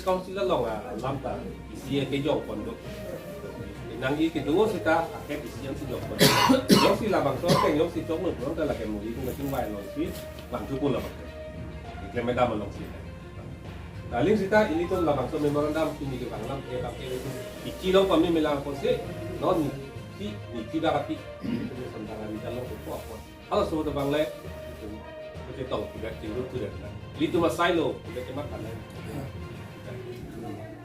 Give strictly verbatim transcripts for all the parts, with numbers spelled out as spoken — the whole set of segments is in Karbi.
Council along alam ta isi kejong pon do. Nangji kedo seta akhir isi jongsi jong pon. Jongsi labangso ateng jongsi choklo pon ta lake muri kum kachingvai alongsi bang chupo labang. Iklem medam alongsi. Daling seta ilitum labangso memorandum pini kevang alam ke bang ke ilitum ichi long pame melang ponsi non niti niti darati ilitum sandang ari jalong po pon. Halaso ta bang le, ilitum kachetong tidak chingru tu dan. Ilitum asai lo, tidak cemat kan.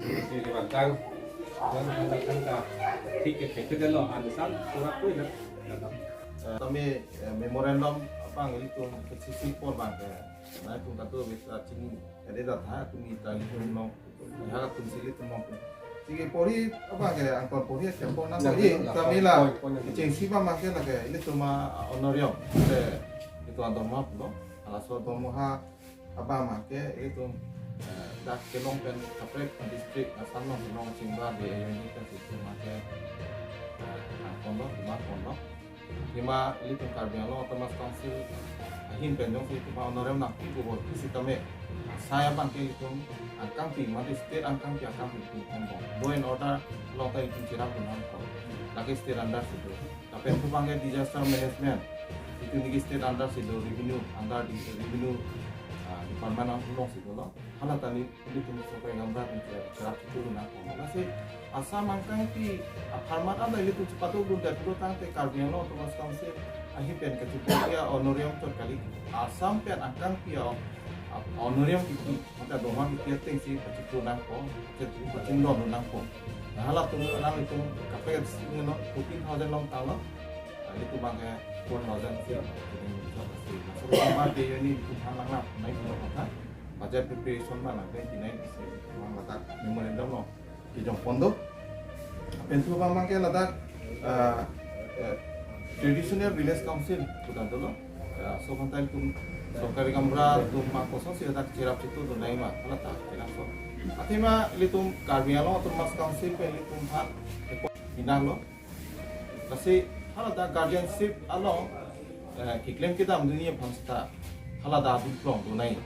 Ilitum bangtang, bangtang ka, tiket tiket lo, ansan, kurang pun na. Eh, kami, eh, memorandum abang ilitum kachisipon bang ke. Na ilitum kado bisa chini, ada datha kami ta ilitum long. Ya, ilitum sili ilitum long. Sige, porhi, abang ke, angkon porhi, siapa nang, Nang eh, ilitum kami la, poin, poin, poin. Kechengsi abang ke lake, ilitum a honorarium, ke, ilitum adorma pulo, halaso adorma ha, abang ke, ilitum, eh, dak kelong pen, kaprek district, asam long, kelong chingba, di, eh, ini kan ilitum ke, eh, angkon lo, lima angkon lo. Lima ilitum Karbi Anglong Autonomous Council ahin pen jongsi ilitum honorarium nangpipo pusi tame. Asai abang ke ilitum angkangpi, mate state angkangpi, angkangpi ilitum pen bom. Law and order along ta ilitum cherapdun nangpo. Lake state under si do. Lapen thu abang ke disaster management. Itum niki state under si do, revenue under di revenue, ah, department alongsi dolo. Hala ta neli ilitum Sorkari Gaonbura atum cherap chitudun nangpo. Lasi asam angkangpi apharman ada ilitum chepatudun det pulo tangte Karbi Anglong Autonomous Council ahin pen kachipon ya honorarium chot kali. Asam pen angkangpi a, a, honorarium kipi, mate adorma kipi atengsi pachipon nangpo, pachipon nangpo. Nah, halatum nanglitum kaprek singno fourteen thousand long tanglo. Nah, ilitum abang ke four thousand sih. Jadi, jadi, jadi, jadi, jadi, jadi, jadi, jadi, jadi, jadi, jadi, budget preparation ma nang pen pinai isi abang ladak memorandum lo kejong pon do. Pen thu abang ke ladak, eh, eh, traditional village council puta dolo. Eh, so kan ta ilitum Sorkari Gaonbura atum ma kosonsi ladak cherap chitudun nangji ma, hala ta pinangso. Athema ilitum Karbi Anglong Autonomous Council pen ilitum aphan pinanglo. Lasi haladak guardianship along, eh, keklem kedamdunji aphan seta haladak adimplong do nangji.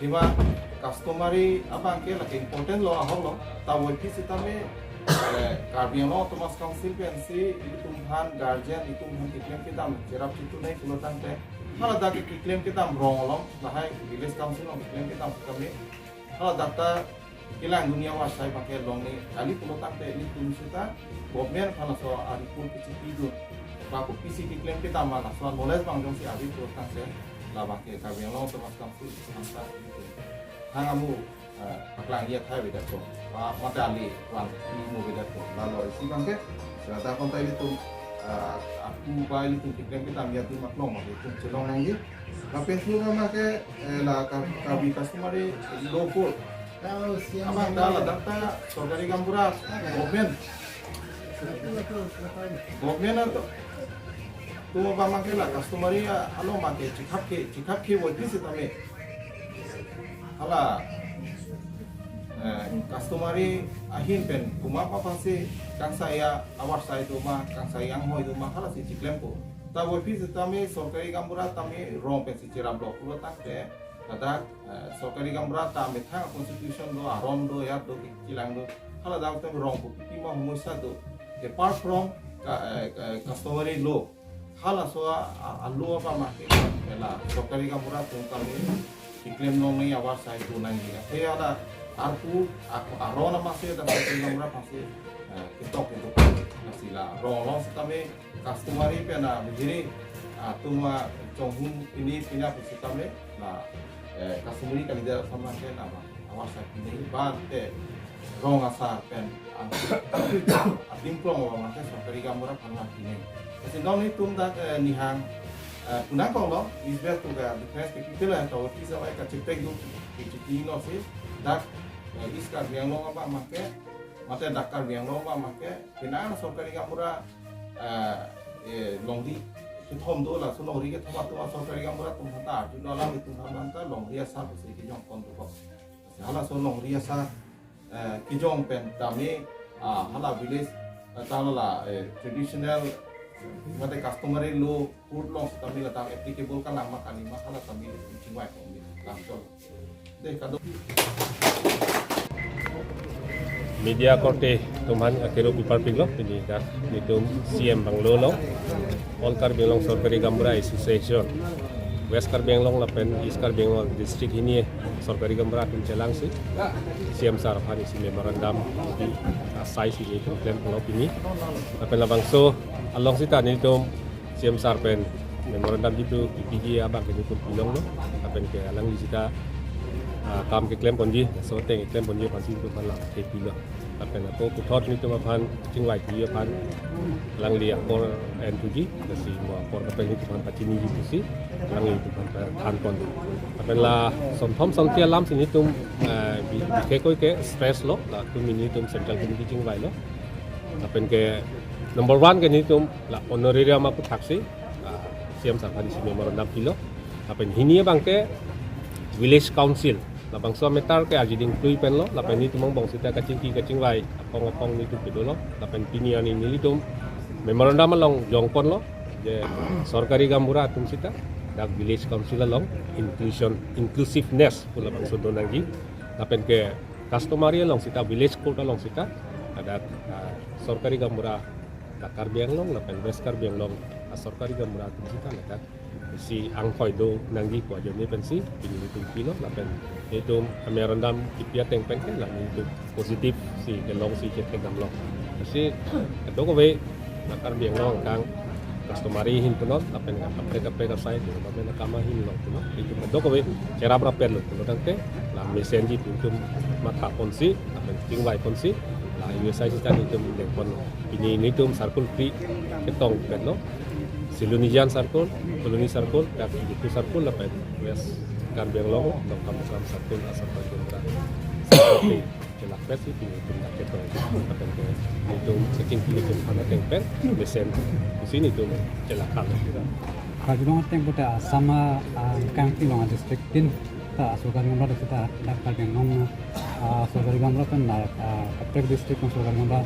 Athema customary abang ke lake important lo ahok lo. Ta voiphit sitame, eh, Karbi Anglong Autonomous Council pensi ilitum aphan guardian, ilitum aphan keklem kedam cherap chitu nangji pulo tangte haladak ke keklem kedam rong along, lahai village council along keklem kedam sitame haladak ta kelangdunji awasai abang ke longle kali pulo tangte ilitum seta government aphan laso a-report kachipidun. Ba kopisi keklem kedam ma laso knowledge abang jongsi ave pulo tangte labang ke Karbi Anglong Autonomous Council aphan ta ilitum thang amu, eh, paklangji athai avedet ko. Ba mate ali vangpi mu avedet ko. Lalo isi abang ke seta konta ilitum, eh, aku ba ilitum keklem kedam ya tu maklong ma ilitum chelong nangji. Lapen thu abang ke, eh, la Kar-, Karbi customary law code. Abang ta ladak ta Sorkari Gaonbura government. Government atum abang ke la customary along abang ke chekhap ke, chekhap ke voiphit sitame hala, eh, customary ahin pen komat aphansi kangsai avarsai do ma, kangsai anghoi do ma, halasi cheklempo. Ta voiphit sitame Sorkari Gaonbura tame rong pensi cheraplo pulo tangte ladak, eh, Sorkari Gaonbura ta methang constitution do, aron do, yat do, kelang do. Haladak ta rong kopi ma homosya do. Apart from ka, eh, eh, customary law, halaso a, a, a-law abang ma ke la Sorkari Gaonbura atum tame keklem longle avarsai do nangji. Te ada arpu a, aron abang si ada Sorkari Gaonbura aphansi, eh, ketok ketok. Lasi la rong along sitame customary pen a, bihiri, ah, atum achonghum pini pini aphi sitame la, eh, customary kalidet asam abang ke la abang avarsai pini ba te rong asar pen ang adimplong abang ke Sorkari Gaonbura aphan la pini. Lasi non itum dak, eh, nihang, eh, punang kong lo, East West tu ka difference ke kita la tahu kisah kachepek do, kachepek lo si dak, eh, East Karbi Anglong abang ma ke, mate dak Karbi Anglong abang ma ke, penang Sorkari Gaonbura, eh, eh, longri kethom do, laso longri kethom atum Sorkari Gaonbura atum aphan ta arju do, alanglitum aphan ta longri asar pusi kejong pon do kok. Halaso longri asar, eh, kejong pen tame, ah, hala village, eh, ta la, eh, traditional, mate customary law code along tame ladak applicable kelang ma kali ma hala tame chingvai pon ni langsung. Dei, kado. Media korte atum aphan akero pipar pik lo, pini dak nelitum C M bungalow lo, All Karbi Anglong Sorkari Gaonbura Association, West Karbi Anglong lapen East Karbi Anglong district hini sorkari gaonbura atum chelangsi C M sir aphan isi memorandum di asai si nelitum klem lo pini. Lapen labangso along sita nelitum C M sir pen memorandum di tu P P G abang ke nelitum pilong lo, lapen ke alangli sita, ah, kam keklem ponji, so ateng keklem ponji aphansi nelitum aphan lang thepi lo. Lapen ako puthot nelitum aphan chingvai pi aphan alangli apor en thuji, lasi mo apor kapel nelitum aphan pachiniji pusi alangli nelitum aphan than pon. Lapen la somthom somthi alam si nelitum, eh, bi-, bikhe koi ke stress lo, latum nelitum central committee chingvai lo. Lapen ke number one ke nelitum la honorarium aputhaksi, ah, C M sir aphan isi memorandum pilo. Lapen hini abang ke village council, labangso matter ke arjiding plui pen lo, lapen nelitum angbong sita kachingki kachingvai apong apong nelitum kedo lo, lapen pini arni nelitum memorandum along jong pon lo, je sorkari gaonbura atum sita dak village council along inclusion, inclusiveness pu labangso do nangji, lapen ke customary along sita, village code along sita, dak, ah, sorkari gaonbura dak Karbi Anglong lapen West Karbi Anglong asorkari gaonbura atum sita ladak isi angkoi do nangji pu ajoine pensi pini nelitum pilo, lapen nelitum amemorandum kipi ateng pen ke la nelitum positive si kelong si chethek damlo. Lasi kadokave la Karbi Anglong angkang customary ahin punon, lapen kaprek kaprek asai development akam ahin long punon, nelitum kadokave cherap rapet lo punon tangte la mesenji pu nelitum matha ponsi lapen chingvai ponsi la U S I sita nelitum deng pon. Pini nelitum circle phli ketong pen lo, Silonijan circle, Phuloni circle, dak Diphu circle lapen West Karbi Anglong Dongkamukam circle asar pen kedra circle phli chelak pesi pini nelitum dak ketong. Lapen ke nelitum kachingki nelitum aphan ateng pen mesen pusi nelitum chelak kang. Karbi Anglong ateng pute Assam a, a, kangpilong a district tin ta sorkari gaonbura dak sita dak Karbi Anglong, a, sorkari gaonbura pen dak, a, kaprek district along sorkari gaonbura,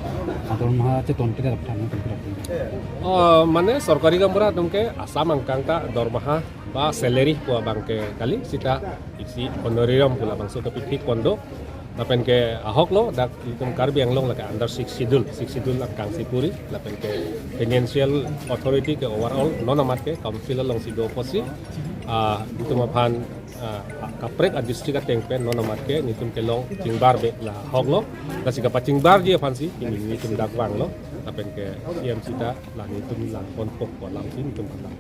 a, dormaha cheton kedo dak than nelitum kedo. Oh, mane sorkari gaonbura atum ke Assam angkang ta dormaha ba salary pu abang ke kali, sita isi honorarium pu labangso kepithik pon do. Lapen ke ahok lo, dak itum Karbi Anglong lake under sixth schedule, sixth schedule angkang si puri, lapen ke financial authority ke overall non amat ke council along si do pusi, ah, itum aphan, ah, kaprek a district ateng pen non amat ke nelitum kelong chingbar be la ahok lo, lasi kapachingbarji aphansi pini nelitum dak vang lo, lapen ke C M sita la nelitum lang pon pok pu alam si nelitum kelang.